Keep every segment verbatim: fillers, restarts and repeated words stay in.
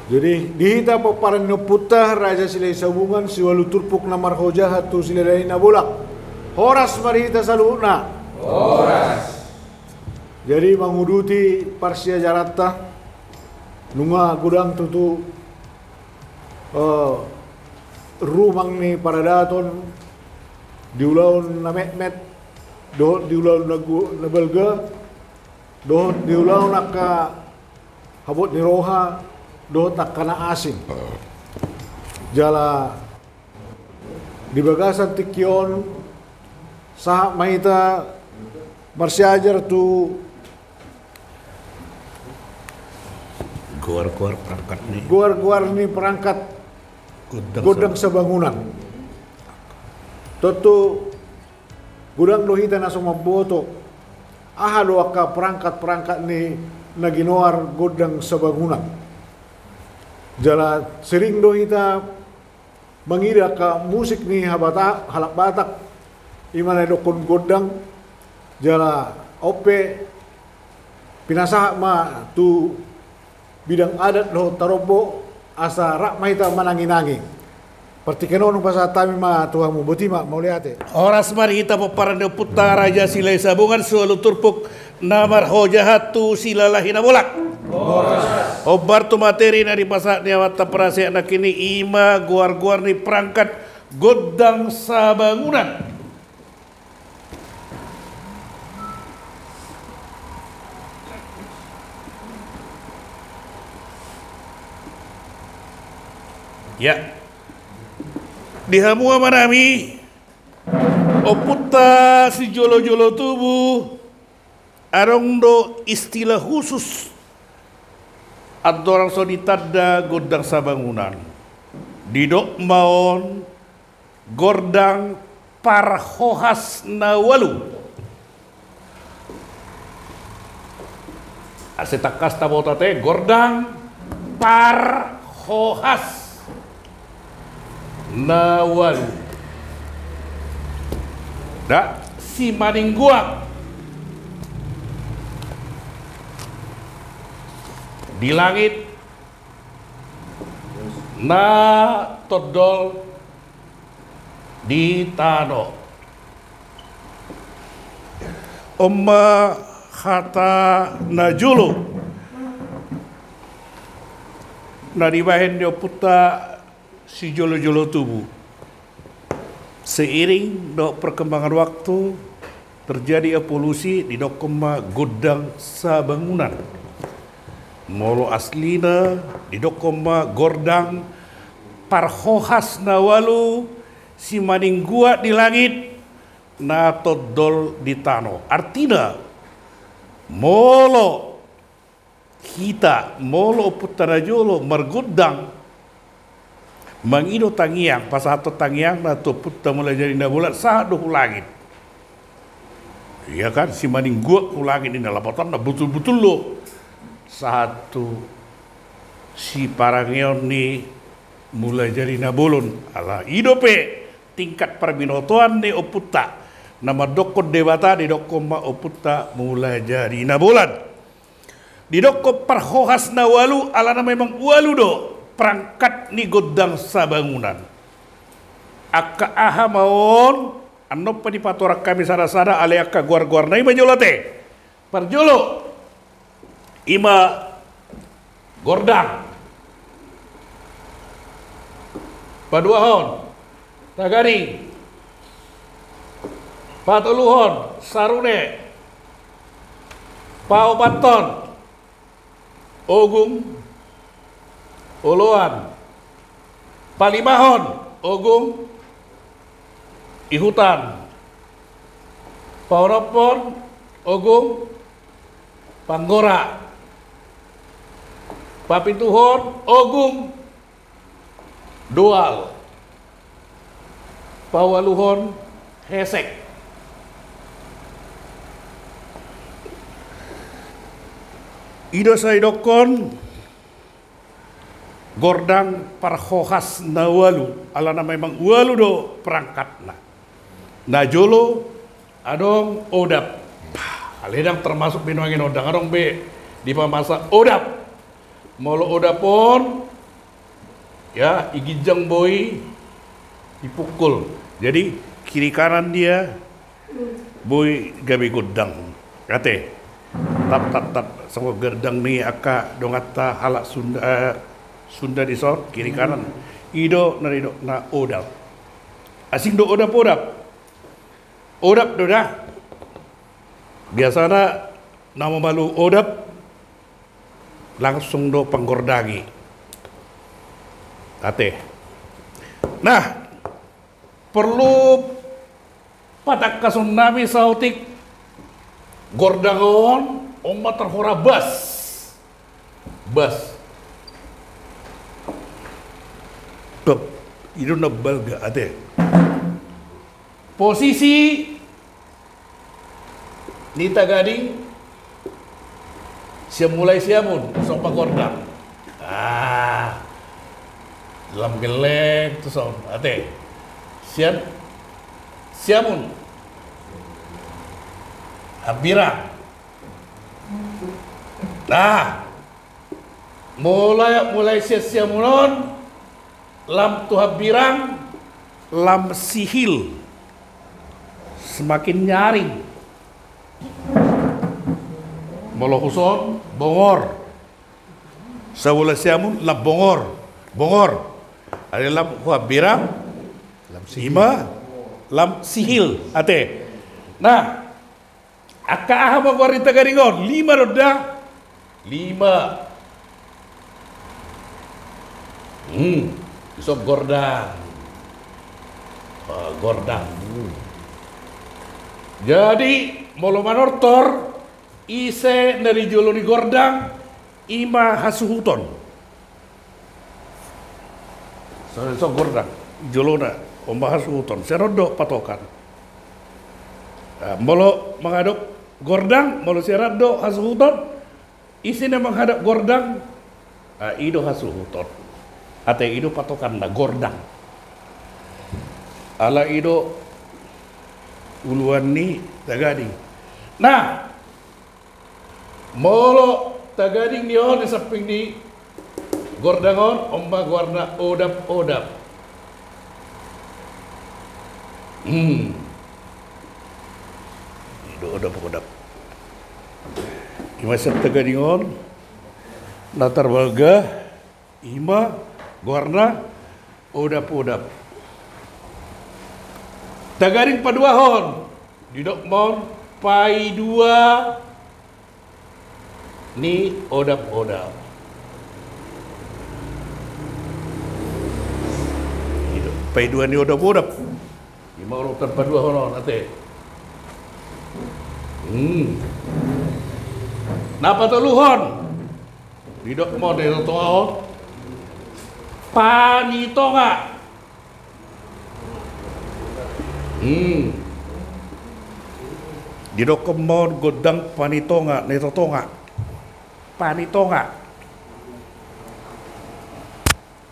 Jadi, di hita pomparan ni ompunta, Raja Silahi Sabungan, siualu turpuk na marhojahat tu Silalahi Nabolak. Horas ma di hita saluhutna. Horas. Jadi, manguduti parsiajaranta, nunga godang tutu, eh, rumang ni paradaton, di ulaon na metmet, dohot di ulaon na gu-, na balga, dohot di ulaon angka habot ni roha, dohot angka na asing. Jala di bagasan tingki on, sahat ma hita marsiajar tu goar-goar perangkat ni, goar-goar ni perangkat gondang, gondang sab-, sabangunan. Tontu godang do hita na so mamboto aha do angka perangkat-perangkat ni na ginoar gondang sabangunan. Jala sering do hita mangida angka musik ni habata-, halak Batak, i ma na didokkon gondang, jala on pe pinasahat ma tu bidang adat dohot tarombo, asa rap ma hita manangi-nangi. Partingkian on hupasahat hami ma tu hamu, boti ma, mauliate. Horas ma di hita pomparan ni ompunta Raja Silahi Sabungan, siualu turpuk na marhojahat tu Silalahi Nabolak. Horas. Hombar tu materi na dipasahat ni amanta penasehat nangkin i, i ma goar-goar ni perangkat gondang sabangunan. Ya. Di hamu amanami, ompunta sijolo-jolo tubu, adong do istilah khusus andorang so ditanda gondang sabangunan. Didok ma on gondang parhohas na ualu. Asa tangkas taboto ate, gondang parhohas na ualu. Da, simaningguak di langit na tondol di tano. On ma hata na jolo na dibahen ni ompunta sijolo-jolo tubu. Seiring dohot perkembangan waktu, terjadi evolusi, didokkon ma gondang sabangunan. Molo aslina, didokkon ma gondang parhohas na ualu, simaningguak di langit, na tondol di tano. Artina, molo hita, molo ompunta na jolo margondang, mangido tangiang, pasahathon tangiangna tu ompunta Mulajadi Nabolon, sahat do hu langit. Ia kan, simaningguak hu langit ninna, lapatanna butul-butul do sahat tu siparangeon ni Mulajadi Nabolon. Ala i dope tingkat parbinotoan ni ompunta, na mandokkon Debata, didokkon ma ompunta Mulajadi Nabolon. Didokkon parhohas na ualu, alana memang ualu do perangkat ni gondang sabangunan. Angka aha ma on, annon pe dipatorang hami sada-sada, alai angka goar-goarna i ma jolo ate. Parjolo, i ma gondang. Paduahon, tagading. Patoluhon, sarune. Paopathon, ogung, oloan. Palimahon, ogung, ihutan. Paonomhon, ogung, panggora. Papituhon, ogung, doal. Paualuhon, hesek. I do sai didokkon gondang parhohas na ualu, alana memang ualu do perangkatna. Na jolo adong odap. Alai ndang termasuk be nuaeng on, ndang adong be dipamasa odap. Molo odap on, Ya, i ginjang boi dipukul. Jadi kiri kanan dia boi gabe gondang. Ate. Tap, tap, tap. Songon gondang ni angka donganta halak Sunda, eh, Sunda dison, kiri kanan. I do na didok na odap. Asing do odap-odap. Odap do da. Biasana na mambalu odap langsung do panggordangi. Ate. Nah, porlu patangkasonnami saotik, gondang on, on ma tarhora bas. Bas. Bab, i do na balga, ate. Posisi ni tagading sian mulai siamun, so panggordang. Ah, lam gelleng tu son, ate. Sian siamun. Hambirang. Nah, mulai, mulai sian siamun on, lam tu hambirang, lam sihil, semakin nyaring. Molo huson, bongor. Sabola siamun, lam bongor. Bongor. Ada lam tu hambirang, lam sihil. Ima, lam sihil. Ate. Nah, angka aha ma goar ni tagading on? Lima do da. Lima. Hmm. Iso gondang. Ah, gondang. Hmm. Jadi molo manortor, ise na di jolo ni gondang, ima hasuhuton. So, so gondang, jolona, on ma hasuhuton, sian on do patokan. Ah, molo manghadap gondang, molo sian on do hasuhuton, ise na manghadap gondang, ah, i do hasuhuton. Ate, i do patokanna gondang. Ala i do uluan ni tagading. Nah, molo tagading ni on di samping ni gondang on, on ma goarna odap-odap. Hmm. I do odap-odap. Ima sian tagading on na tarbalga. Ima goarna odap-odap. Tagading paduahon, didok ma on paidua ni odap-odap. Paidua ni odap-odap. Ima urutan paduahon on, ate. Hmm. Na patoluhon, didok ma on, didok tonga on, panitonga. Hmm. Didok ma on gondang panitonga, na i totonga. Panitonga.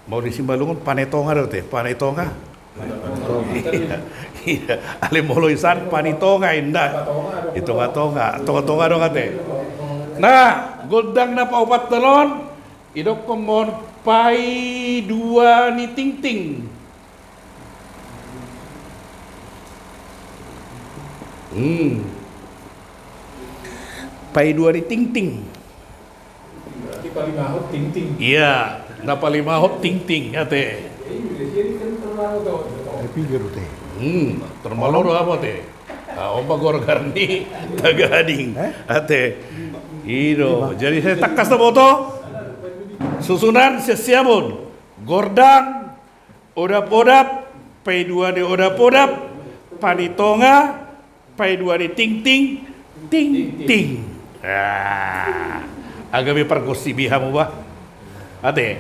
Molo di Simalungun, Panetonga do te, Panetonga. Iya, iya. Alai molo i san, Panitonga inda. Di tonga-tonga, tonga-tonga do nga te. Nah, gondang na paopathon on, didok ma on paidua ni tingting. Hmm. Paidua ni tingting. Berarti palimahon tingting. Iya, na palimahon tingting, ate. Jadi, jadi kan terlalu tahu. Tapi dia rute. Hmm, termalu do apa te? Ah, on ma goar-goar ni tagading. Eh? Ate. I do. Jadi, sai tangkas do boto. Susunan sian siamun. Gondang, odap-odap, paidua ni odap-odap, Panitonga, paidua ni tingting, tingting. Ah, gabe pargosip i hamu bah. Ate.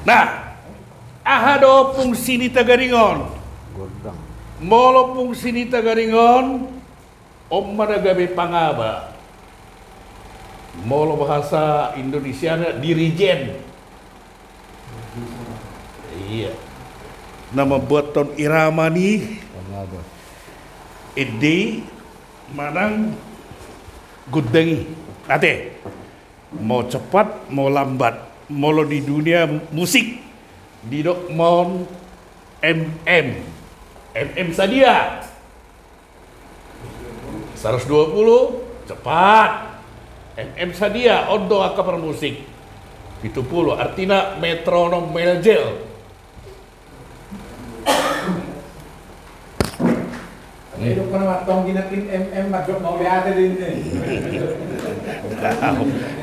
Nah, aha do fungsi ni tagading on? Gondang. Molo fungsi ni tagading on, on ma na gabe pangaba. Molo bahasa Indonesiana, dirijen. Iya. Na mambuathon irama ni ende i manang gondang i. Ate. Mau cepat, mau lambat. molo di dunia musik, didok ma on M M. M M sadia. Seratus dua puluh, cepat. M M sadia, on do angka parmusik. Pitu puluh, artina metronom Melzel.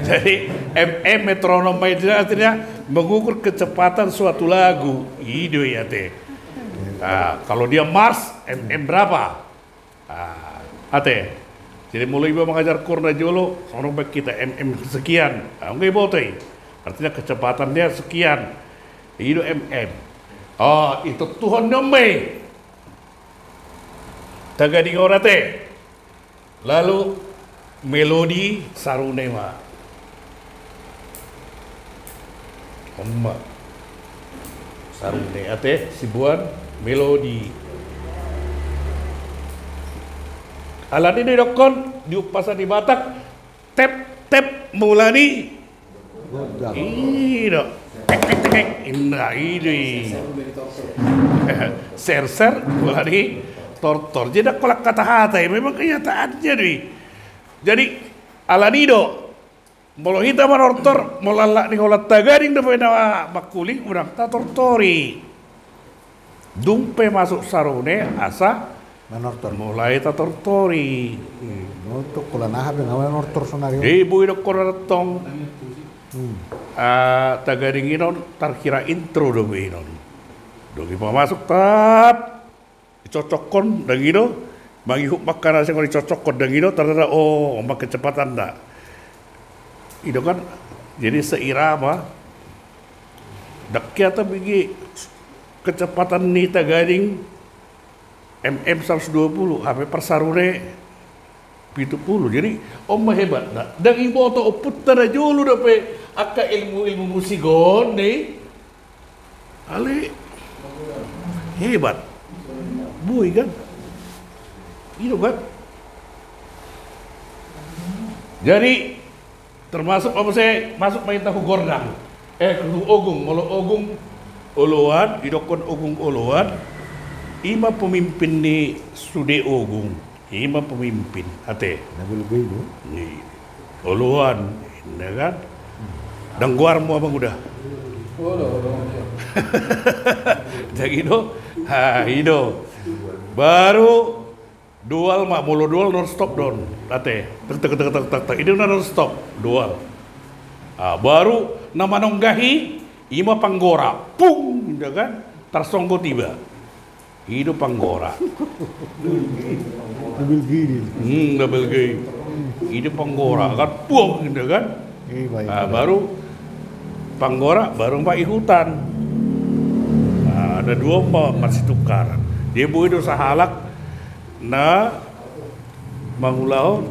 Jadi, M M metronom Melzel artinya mengukur kecepatan suatu lagu. I do i ate. Nah, kalau dia mars, M M berapa? Ah, ate. Jadi molo iba mangajar chord na jolo, songon baen hita M M sekian. Ah, nunga iboto i. Artinya kecepatannya sekian. I do M M. Oh, i tontuhon ni on ma i. Tagading on ate. Lalu melodi sarune ma. On ma. Sarune ate, siboan melodi. Alani i didokkon di umpasa ni Batak, tep, tep, mula ni. Godang. I do. Tek, tek, tek, tek. Inda, i do i. Ser, ser, mula ni tortor. Jadi, ndang holan hata-hata i, memang kenyataannya do i. Jadi, alani i do. Molo hita manortor, molo halak ni holan Tagading dope na mangkuling, unang tatortori. Dung pe masuk sarune, asa manortor. Mulai tatortori. Untuk holan aha pe nga manortor sonari on. Di boi dokkon antong. Hmm. Ah, Tagading i on tarkira intro dope i on. Dung i pamasuk tap. Dicocokkon, ndang i do, mangihut ma angka na songon i dicocokkon, ndang i do, tanda, oh, on ma kecepatanna. I do kan, jadi seirama, ndang hea tabege kecepatan ni Tagading M M seratus dua puluh, hape parsarune pitu puluh. Jadi, on ma hebatna. Ndang iboto ompunta na jolo dope angka ilmu-ilmu musik on, dei. Alai hebat. Boi kan? I do kan? Jadi, termasuk ma muse, masuk ma hita tu gordang. Eh, tu ogung, molo ogung oloan, didokkon ogung oloan, i ma pemimpin ni sude ogung. I ma pemimpin, ate. Na belgei do. Ni oloan, inda kan? Ndang goarmu Amanguda. Ndang i do. Ha, i do. Baru dual ma, molo dual non stop do on. Ate. Tek, tek, tek, tek, tek, tek. I do na non stop. Dual. Ah, baru na manonggahi, i ma panggora. Pung, inda kan? Tarsonggot iba. I do panggora. Na belgei do i. Hmm, na belgei. I do panggora kan, puang, inda kan? Iya, baik. Ah, baru panggora, baru ma ihutan. Ah, na dua ma marsitukaran. Dia boi do sahalak na mangulahon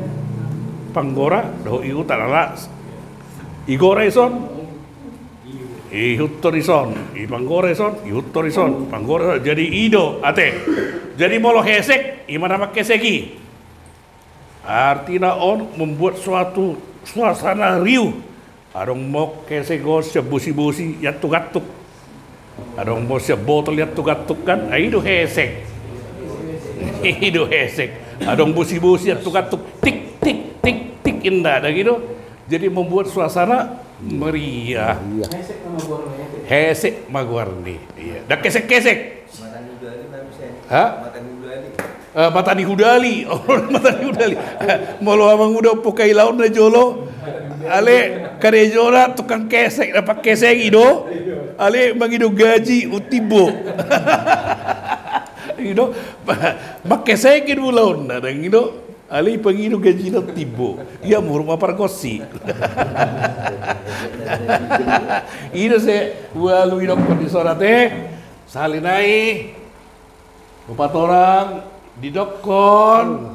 panggora dohot ihutan, ala igora ison. Ihuthon ison, ipanggora ison, ihuthon ison, panggora ison. Jadi i do, ate. Jadi molo hesek, i ma na mangkesek i. Artina on membuat suatu suasana riuh. Adong ma kesek on sian bosi-bosi, iantuk-antuk. Adong ma sian botol, iantuk-antuk kan, ah, i do hesek. I do hesek. Adong bosi-bosi, iantuk-antuk. Tik, tik, tik, tik, inda, ndang i do. Jadi membuat suasana meriah. Iya. Hesek ma goarna i. Iya. Ndang kesek-kesek. Mata ni hudali ma bisa. Ha? Mata ni hudali. Eh, mata ni hudali. Oh, mata ni hudali. Molo Amanguda, pungka ilahon na jolo. Ale, karejona tukang kesek, na pangkesek i do. Ale, mangido gaji, umtimbo. I do, mangkesek i do ulaonna, ndang i do. Alai pangido gajina timbo. Ia muruk ma pargonsi. I do se ualu didokkon di son, ate. Sahali nai, Bapak Torang, didokkon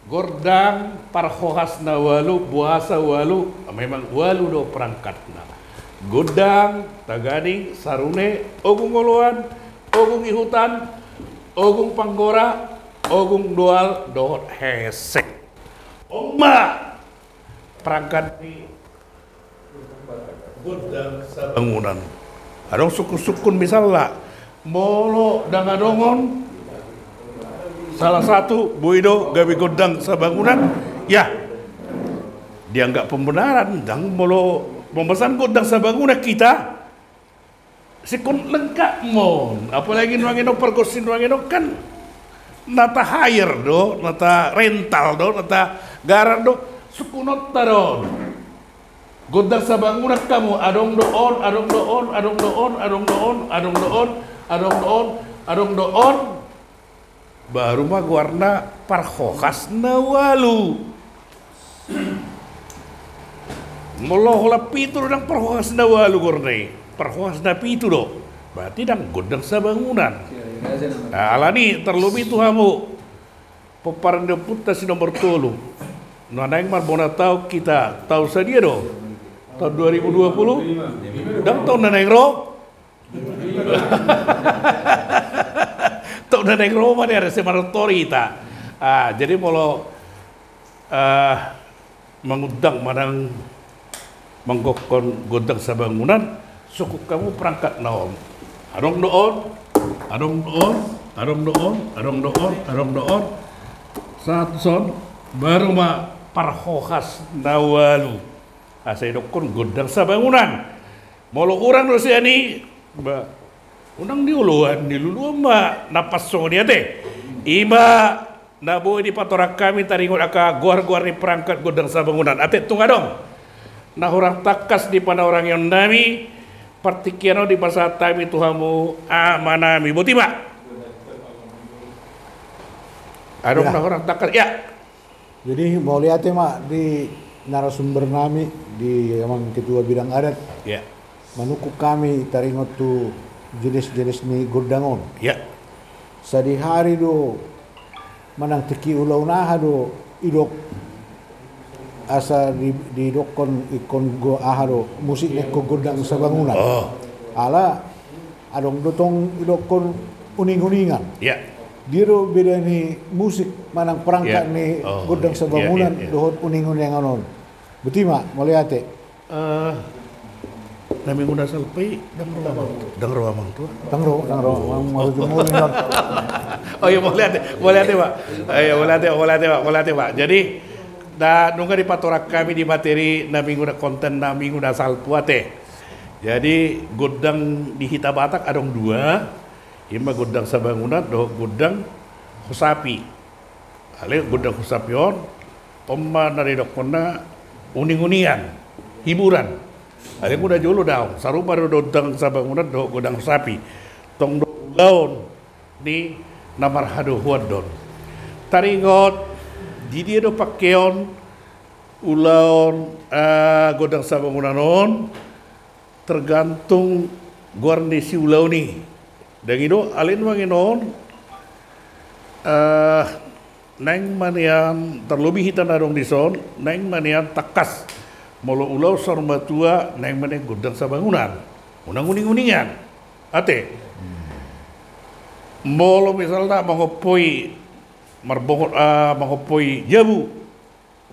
gordang parhohas na ualu, boasa ualu, memang ualu do perangkatna. Gondang, tagading, sarune, ogung oloan, ogung ihutan, ogung panggora, ogung doal dohot hesek. On ma perangkat ni Gondang sabangunan. Adong sungkun-sungkun misalna, molo ndang adong on, salah satu boi do gabe gondang sabangunan. Ya, dianggap pembenaran ndang molo memesan gondang sabangunan hita. Singkon lengkap ma on, apalagi nuaeng on, pargonsi nuaeng on kan na ta hire do, na ta rental do, na ta garar do, sungkunonta do on. Gondang sabangunan hamu, adong do on, adong do on, adong do on, adong do on, adong do on, adong do on, adong do on. Baru ma goarna parhohas na ualu. Molo holan pitu do ndang parhohas na ualu goarna i, parhohas na pitu do. Berarti ndang gondang sabangunan. Nah, alani tarlobi tu hamu pomparan ni ompunta si nomor tolu. Nuaeng marbona taon hita, taon sadia do? Taon dua ribu dua puluh? Ndang taon na naeng ro? Taon na naeng ro ma nian, asa manortor hita. Ah, jadi molo, ah, mangundang manang manggokhon gondang sabangunan, sungkun hamu perangkat na on. Adong do on, adong do on, adong do on, adong do on, adong do on. Sahat tu son, baru ma parhohas na ualu. Asa didokhon gondang sabangunan. Molo hurang do sian i, ba, unang dioloan, diluluan ma na pas songon i ate. I ma na boi dipatorang hami taringot angka goar-goar ni perangkat gondang sabangunan. Ate, tung adong na hurang tangkas di panorangion nami, partingkian on dipasahat hami tu hamu amanami. Boti ma. Adong na hurang tangkas, ya. Jadi, mauliate ma di narasumber nami, di amang ketua bidang adat. Ya. Manungkun hami taringot tu jenis-jenis ni gondang on. Ya. Sadihari do manang tingki ulaon aha do idok asa di, didokhon ingkon go aha do musik na ingkon gondang sabangunan. Oh. Ala adong do tong idokhon uning-uningan. Ya. Dia do beda ni musik manang perangkat ni gondang sabangunan dohot uning-uningan on. Boti ma, mauliate. Eh, na minguna salpu i ndang ro amang tua. Ndang ro, ndang ro. Oh. Oh iya, mauliate, mauliate, Pak. Oh iya, mauliate, mauliate, Pak, mauliate, Pak. Jadi, nunga dipatorang hami di materi na minguna, konten na minguna salpu ate. Jadi, gondang di hita Batak adong dua, i ma gondang sabangunan dohot gondang hosapi. Alai gondang hosapi on, on ma na didokhonna uning-uningan, hiburan. Alai muna jolo daong, sarupa do gondang sabangunan dohot gondang hosapi. Tong do ulaon ni na marhadohoan do on. Taringot, di dia do pangkeon ulaon, eh, gondang sabangunan on, tergantung goar ni siulaon i. Ndang i do, alai nuaeng on, eh, naeng ma nian, tarlobi hita na adong dison, naeng ma nian tangkas. Molo ulaon saur matua, naeng ma nian gondang sabangunan. Unang uning-uningan. Ate. Molo misalna mangompoi marbongot, ah, mangompoi jabu,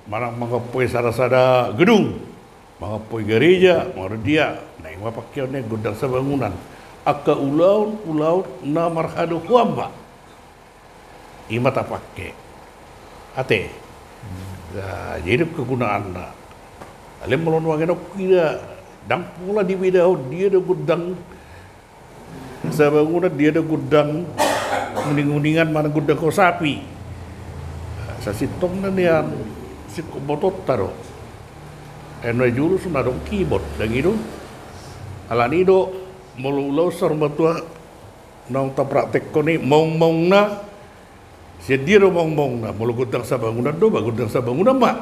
manang mangompoi sada-sada gedung, mangompoi gareja, mangompoi dia, naeng ma pangkeon ni gondang sabangunan. Angka ulaon, ulaon na marhadohoan ma. I ma tapangke. Ate. Nah, jadi kegunaanna. Alai molo nuaeng on hira, ndang pola dibedahon dia do gondang sabangunan, dia do gondang uning-uningan manang gondang hosapi. Sasintongna nian singkop botoonta do. Ai na jolo so na adong kibot, ndang i do. Alani do, molo ulaon saur matua naung tapraktekhon i, maung-maungna, sian dia do maung-maungna? Molo gondang sabangunan do, ba gondang sabangunan ma.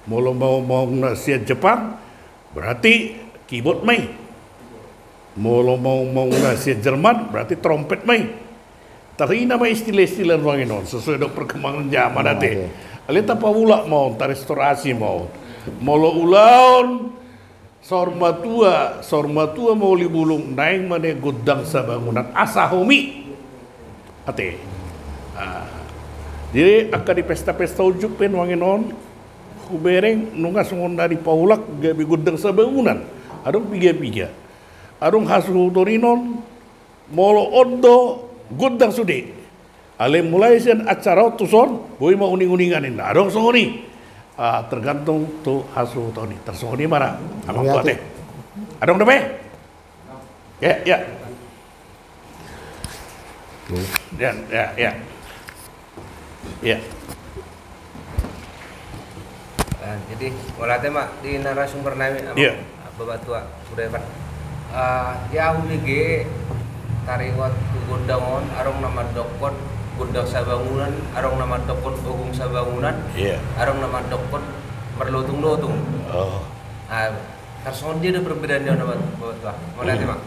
Molo maung-maungna sian Jepang, berarti kibot ma i. Molo maung-maungna sian Jerman, berarti trompet ma i. Tarhina ma istilah-istilah nuaeng on, sesuai dohot perkembangan zaman ate. Alai tapaulak ma on, tarestorasi ma on. Molo ulaon saur matua, saur matua ma uli bulung, naeng ma nian gondang sabangunan, asa homi. Ate. Ah. Jadi angka di pesta-pesta unjuk pe nuaeng on, hubereng nunga songon na dipaulak gabe gondang sabangunan. Adong piga-piga. Adong hasuhuton i non, molo on do gondang sude. Alai mulai sian acara on tuson, boi ma uning-uningan ninna. Adong songon i. Ah, tergantung tu hasuhuton i. Tarsongon i ma ra. Amang tua, ate. Adong dope? Ya, ya. Ya, ya, ya. Ya. Ah, jadi, mauliate ma di narasumber nami, amang, ya, Bapak Tua Budayapat. Ah, ya, ahu mege taringot tu gondang on, adong na mandokkon gondang sabangunan, adong na mandokkon ogung sabangunan, iya, adong na mandokkon marlotung-lotung. Oh. Ah, tarsongon dia do perbedaan ni on, Bapak Tua. Mauliate ma.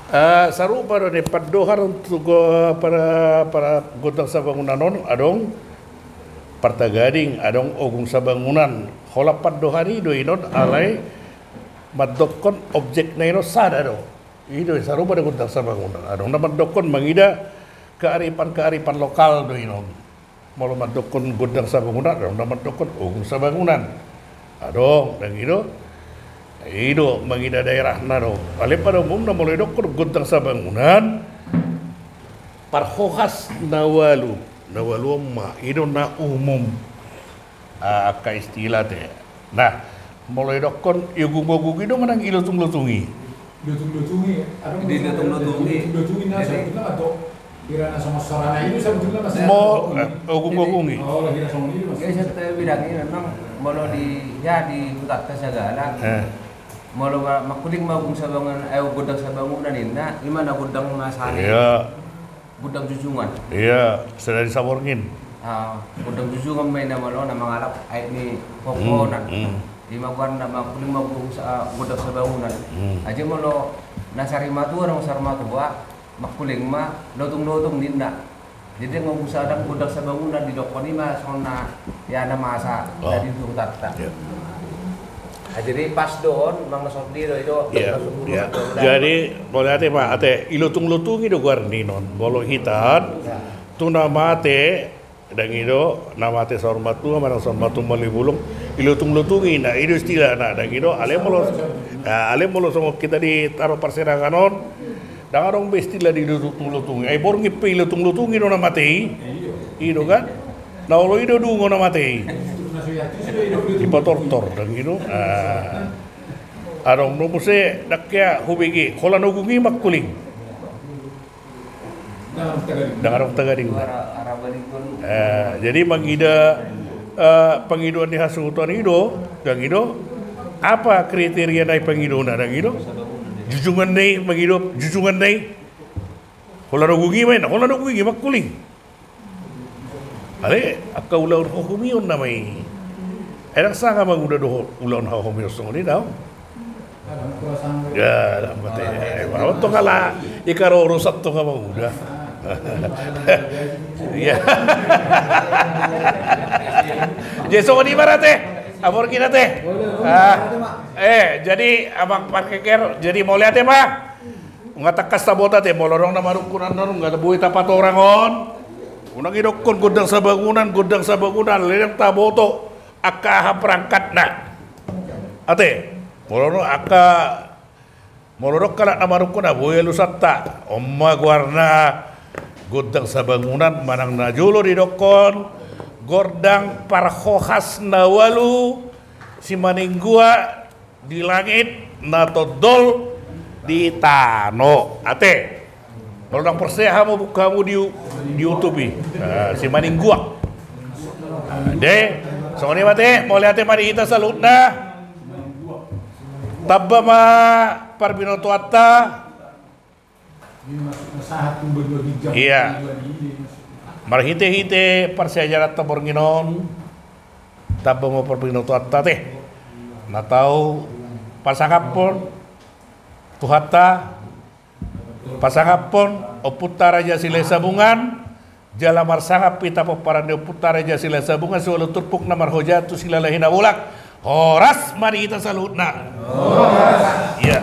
Eh, sarupa do ni pandohan tu go-, para, para gondang sabangunan on, adong partagading, adong ogung sabangunan. Holan pandohan i do i non, alai mandokkon objekna i non sada do. I do, sarupa do gondang sabangunan. Adong na mandokkon mangida kearifan-kearifan lokal do i non. Molo mandokkon gondang sabangunan, adong na mandokkon ogung sabangunan. Adong, dang i do. I do, mangida daerahna do. Alai pada umumna molo didokkon gondang sabangunan, parhohas na ualu, na ualu on ma, i do na umum. Ah, angka istilah te. Nah, molo didokkon i ogung-ogung i do manang i lotung-lotung i. Lotung-lotung i, adong. Di lotung-lotung i. Lotung-lotung i na, jadi, sebetulnya atau kira na sama sarana itu sebetulnya masih mo-, ada. Eh, ogung-ogung i. Oh, kira sama itu masih. Ya, saya bilang ini memang molo di, ya, di huta sagala. Eh. Molo ma-, mangkuling ma ogung sabangunan, eh, gondang sabangunan ninna, i ma na gondang masana. Iya. Gondang jujungan. Iya, sada di saborngin. Ah, gondang jujungan ma i na molo na mangalap aek ni hohonan. Hmm, hmm. I ma goarna mangkuling ma ogung sa-, gondang sabangunan. Hmm. Aja molo na sarimatua, na sarimatua, mangkuling ma lotung-lotung ninna. Jadi, nga usaha gondang sabangunan didokkon i ma songon na, ya, na masa, oh, na di hutanta. Ya. Nah, jadi pas do on, mang na songon dia do, i do, ya, gondang sabangunan. Ya. Jadi, molo ate ma, ate, i lotung-lotung i do goar ni non, molo hita, ya, tu na mate, dang i do, na mate saur matua, manang saur matua mali bulung, i lotung-lotung i, na i do istilahna, dang i do, alai molo, ya, alai molo songon hita di tano parsirangan on, dang adong be istilah di lotung-lotung i. Ai borngin pe i lotung-lotung i do na mate i. I do kan? Na olo i do dungo na mate i. Dipatortor, dang i do. Ah. Adong do muse, dang hea hubege, holan ogung i mangkuling. Dang adong tagading. Eh, jadi mangida, eh, pangidoan ni hasuhuton i do, dang i do, apa kriteria na i pangidona, dang i do? Jujungan na i, mangido, jujungan na i. Holan ogung i ma ninna, holan ogung i mangkuling. Alai, angka ulaon hahomion nama i. Ai dang sanga manguda dohot ulaon hahomion songon i, dao. Ya, dang mate. Ai, ma, tong ala, i karoro sat tong manguda. Ya. Jadi songon i ma ra ate. Aborngin ate. Ah. Eh, jadi amang parkeker, jadi mauliate ma. Nunga tangkas taboto ate, molo adong na marungkun annon, nunga boi tapatorang on. Unang idokkon gondang sabangunan, gondang sabangunan, alai dang taboto angka aha perangkatna. Ate, molo adong angka, molo adong halak na marungkun, na boi alusanta. On ma goarna gondang sabangunan, manang na jolo didokkon gondang parhohas na ualu, simaningguak di langit na tondol di tano. Ate. Molo dang porsea hamu, buka hamu di, di YouTube i. Ah, simaningguak. Ate, songon i ma ate, mauliate ma di hita saluhutna. Tamba ma parbinotoanta. Iya. Marhite-hite parsiajaranta borngin on, tamba ma parbinotoanta ate. Na tau pasangaphon Tuhanta, pasangaphon ompunta Raja Silahisabungan, jala marsangap hita pomparan ni ompunta Raja Silahisabungan, siualu turpuk na marhojaan tu Silalahi Nabolak. Horas ma di hita saluhutna. Horas. Iya.